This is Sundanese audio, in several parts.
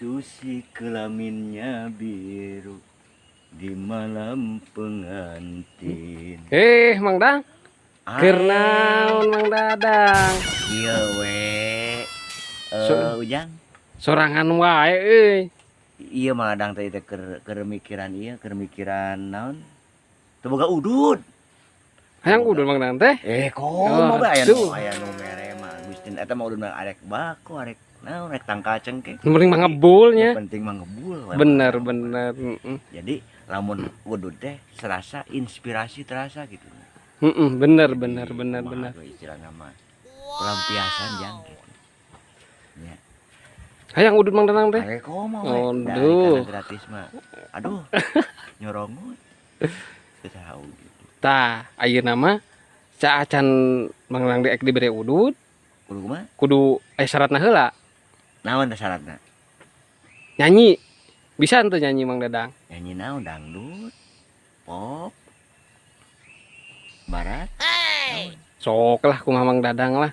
Susi kelaminnya biru di malam pengantin. Eh, Mang Dang. Keur naon, Mang Dadang? Iya we. Ujang. Sorangan wae euy. Iya, Mang Dadang, tadi teh keur mikiran ieu, keur mikiran naon? Teu boga udud. Hayang udud Mang Dadang teh? Eh, komo bae aya nu Aduh. Aya nu mere mah. Gusti, eta mah udud mah arek bako, arek naon, arek tangkal cengkeh. Nu penting mah ngebulnya. Nu penting mah ngebul we. Bener bener. Heeh. Jadi lamun udud teh serasa inspirasi, terasa gitu. Heeh, bener Jadi, bener bener kumaha bener. We istilahna mah pelampiasan jang gitu. Ya. Hayang udud Mang Dadang teh? Arek komo we. Dari Aduh. karena gratis mah. Aduh. Nyorongot. Teu tahu gitu. Tah, ayeuna mah saacan Mang Dadang rek dibere udud, Kudu kumaha? Kudu aya syaratna heula. Naon teh syaratna? Nyanyi. Bisa henteu nyanyi, Mang Dadang? Nyanyi naon? Dangdut? Pop? Barat? Sok lah, kumaha Mang Dadang lah.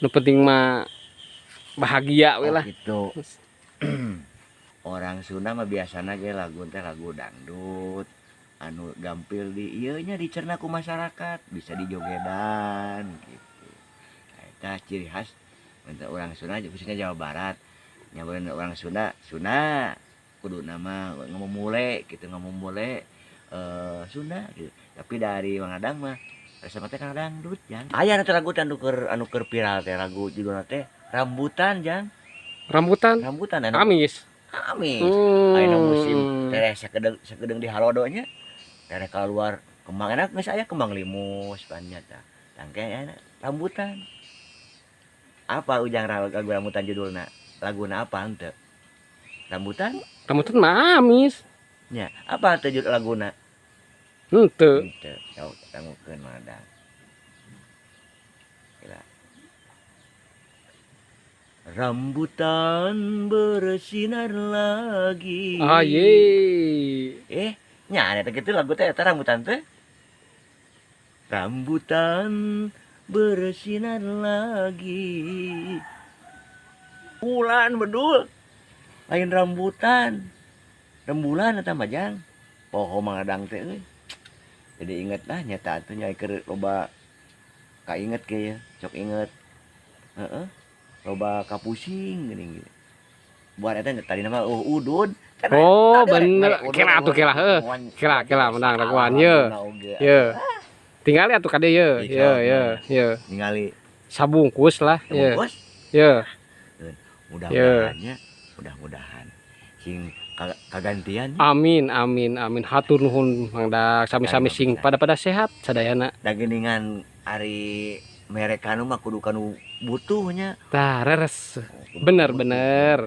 Nu penting mah bahagia we Oh, lah. gitu. Orang Sunda mah biasana ge lagu teh lagu dangdut anu gampil di ieu nya, dicerna ku masyarakat, bisa dijogedan gitu. Eta ciri khas untuk orang Sunda, khususnya Jawa Barat. Nyabarin orang Sunda, Sunda kudu nama ngomong gitu, ngomong mule Sunda gitu. Tapi dari Mang Adang mah resep teh kana dangdut, jang. Aya nanti lagu teh anu keur viral teh, lagu judulna teh Rambutan, jang. Rambutan. Rambutan anu Amis. Amis. Ayeuna musim tereh sakedeung sakedeung di halodo nya. Tereh keluar kembang enak, geus aya kembang limus pan nya tah. Tangke aya rambutan. Apa Ujang lagu rambutan judulna? Laguna apa henteu? Rambutan? Rambutan mah amis. Nya, apa teh judul laguna? Henteu. Henteu. Sok dangukeun, Madang. Kira. Rambutan bersinar lagi. Ah ye. Eh, nya eta kitu lagu teh, eta rambutan teh. Rambutan bersinar lagi. Bulan bedul. Lain rambutan. Rembulan eta mah, jang. Poho Mang Adang teh euy. Jadi inget lah nyata atuh nya, keur loba kainget ke ya, sok inget. Heeh. Loba kapusing geuning gitu. Buat eta tadi nama oh udud. Kan Oh, tadi bener. rek udud, Kela atuh kela heuh. Kela kela menang dagoan ye. Ye. Tinggali atuh kade ye. Ye ye ye. Ningali. Sabungkus lah ye. Bungkus. Ye. Mudah-mudahannya, mudah-mudahan sing kagantian. Amin amin amin. Hatur nuhun, Mang Dak. Sami-sami, sing pada pada sehat sadayana. Da geuningan ari mere kanu mah kudu kanu butuhnya. Tah, reres. Kudu Bener butuh. Bener.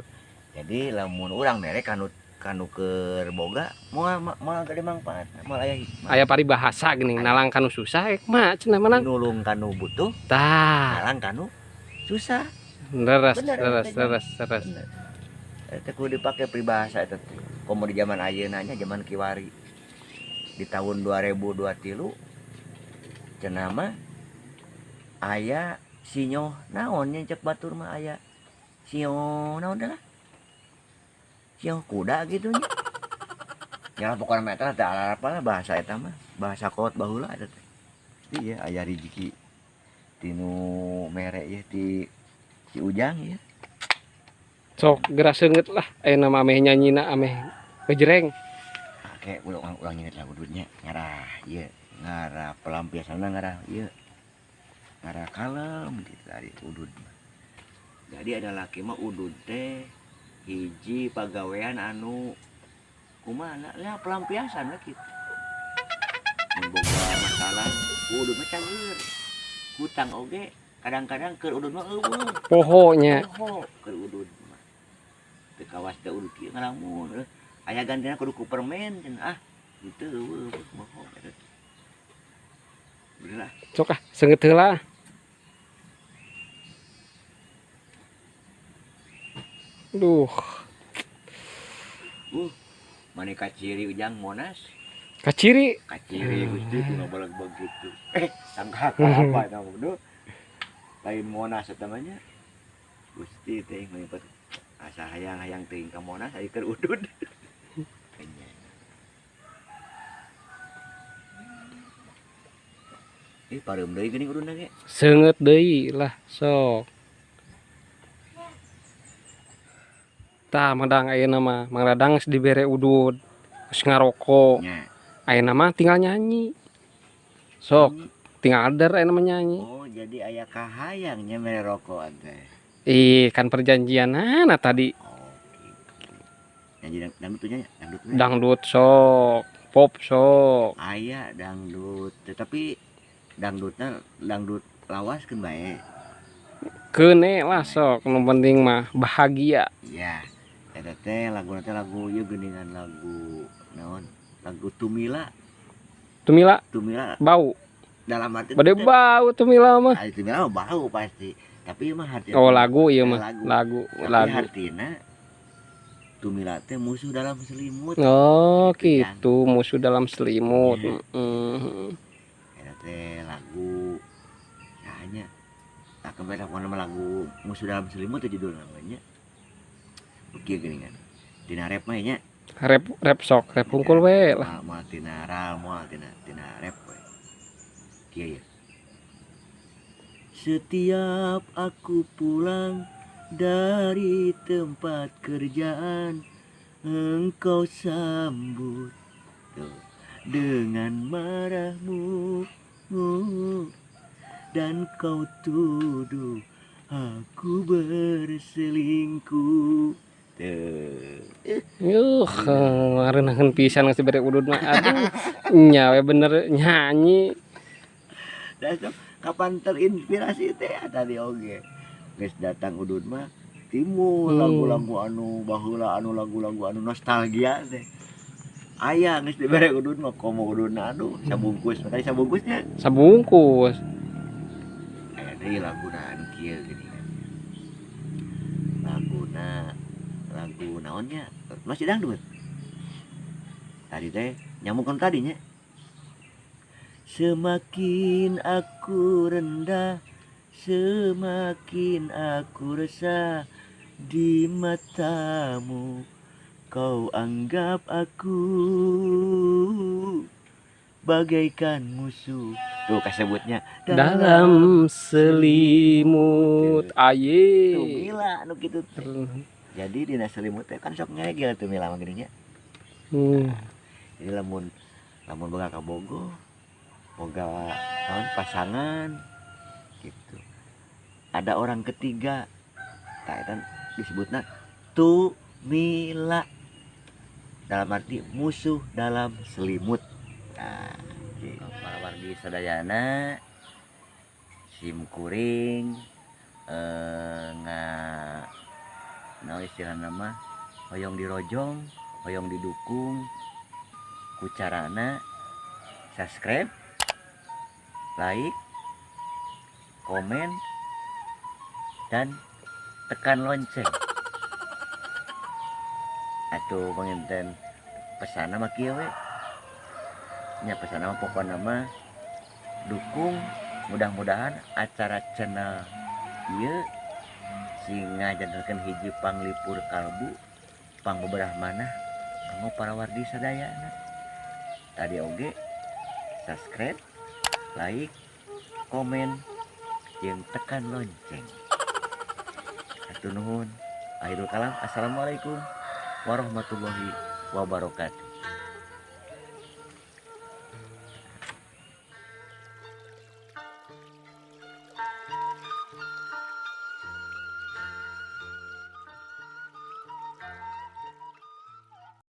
Jadi lamun urang mere kanu kanu keur boga moal moal gede manfaat, moal aya hikmah. Aya paribahasa geuning, nalang kanu susah hikmah cenah menang. Nulung kanu butuh, Tah, nalang kanu susah. Leres Bener, leres eta. Leres leres. Bener. Eta kudu dipake peribahasa eta teh. Komo di zaman ayeuna nya, zaman kiwari. Di tahun 2023 cenah mah aya sinyo naon nya, cek batur mah aya sinyo naon teh lah. Sinyo kuda gitu nya. Ya pokoknya mah eta teh apa lah bahasa eta mah, bahasa kolot baheula eta teh. Iya, aya rezeki tinu mere ieu ti si Ujang ya. Sok geura seungeut lah ayeuna mah, ameh nyanyina ameh ngejreng. Kayak ulang ulang nyeungeut lagu duitnya ngarah ieu, ngarah pelampiasanna, ngarah ieu, ngarah kalem gitu dari udud mah. Jadi ada laki mah udud teh hiji pagawean anu kumaha lah, pelampiasan lah gitu. Mun boga masalah udud mah cager. Hutang oge kadang-kadang keur udud mah euweuh. Poho nya. Poho keur udud mah. Teu kawas teh udud kieu ngalamun. Aya gantina kudu ku permen cenah, ah gitu euweuh poho eta teh. Bener lah. Sok ah, seungeut heula. Duh, Mani kaciri Ujang Monas. Kaciri. Kaciri Gusti ku ngabaleg-baleg gitu. Eh, sangka apa eta mah. Lain Monas eta mah nya. Gusti teh ngalipat. Asa hayang-hayang teuing ka Monas ari keur udud. Ih, pareum deui geuning ududna ge. Seungeut deui lah sok. Tah Mang Dadang ayeuna mah, Mang Dadang geus dibere udud, geus ngaroko. Nya. Ayeuna mah tinggal nyanyi. Sok, tinggal der ayeuna mah nyanyi. Oh, jadi aya kahayang nya mere rokok teh. Ih, kan perjanjianana tadi. Oh, gitu. Nyanyi dangdut nya, dangdut. Dangdut sok, pop sok. Aya dangdut, tetapi dangdutna dangdut lawas keun bae. Keune lah sok, nu penting mah bahagia. Iya. Eta teh laguna teh lagu ieu geuningan lagu naon? Lagu Tumila. Tumila? Tumila. Bau. Dalam arti bade bau Tumila mah. Ari Tumila mah bau pasti. Tapi ieu mah hartina. Oh, lagu ieu mah. Lagu. Lagu. Tapi hartina Tumila teh musuh dalam selimut. Oh, gitu, musuh dalam selimut. Heeh. Eta teh lagu hanya tak kembali aku nama lagu musuh dalam selimut teh judul namanya. Oke geuningan. Tina rap mah nya. Rap rap sok, rap hungkul we lah. Moal tina ral, moal tina tina rap we. Kieu ya. Setiap aku pulang dari tempat kerjaan, engkau sambut tuh dengan marahmu dan kau tuduh aku berselingkuh. Tuh. Yuh, ngareunahkeun pisan geus dibere udud mah. Aduh, nya we bener nyanyi. Da sok kapan terinspirasi teh tadi oge. Geus datang udud mah timbul lagu-lagu anu baheula, anu lagu-lagu anu nostalgia teh. Aya geus dibere udud mah komo ududna aduh sabungkus. Tadi sabungkusnya? Sabungkus. Aya deui laguna anu kieu geuningan. Laguna lagu naonnya masih dangdut. Tadi teh nyambungkan tadinya. Semakin aku rendah, semakin aku resah di matamu. Kau anggap aku bagaikan musuh. Tuh kasebutnya dalam selimut. Aye. Tumila nu kitu teh. Jadi dina selimut teh kan sok ngegel Tumila mah geuning nya. Jadi lamun lamun boga kabogoh, boga naon pasangan gitu. Ada orang ketiga. Tah eta disebutna Tumila. Dalam arti musuh dalam selimut. Nah, gitu. Para wargi sadayana sim kuring nga naon istilahna mah hoyong dirojong, hoyong didukung ku carana subscribe, like, komen, dan tekan lonceng. Atau panginten pesanna mah kieu we. Nya pesanna mah pokona mah dukung, mudah-mudahan acara channel ieu sing ngajantenkeun hiji panglipur kalbu, pangbeberah manah kanggo para wargi sadayana. Tadi oge subscribe, like, komen, jeung tekan lonceng. Hatur nuhun. Akhirul kalam. Assalamualaikum warahmatullahi wabarakatuh.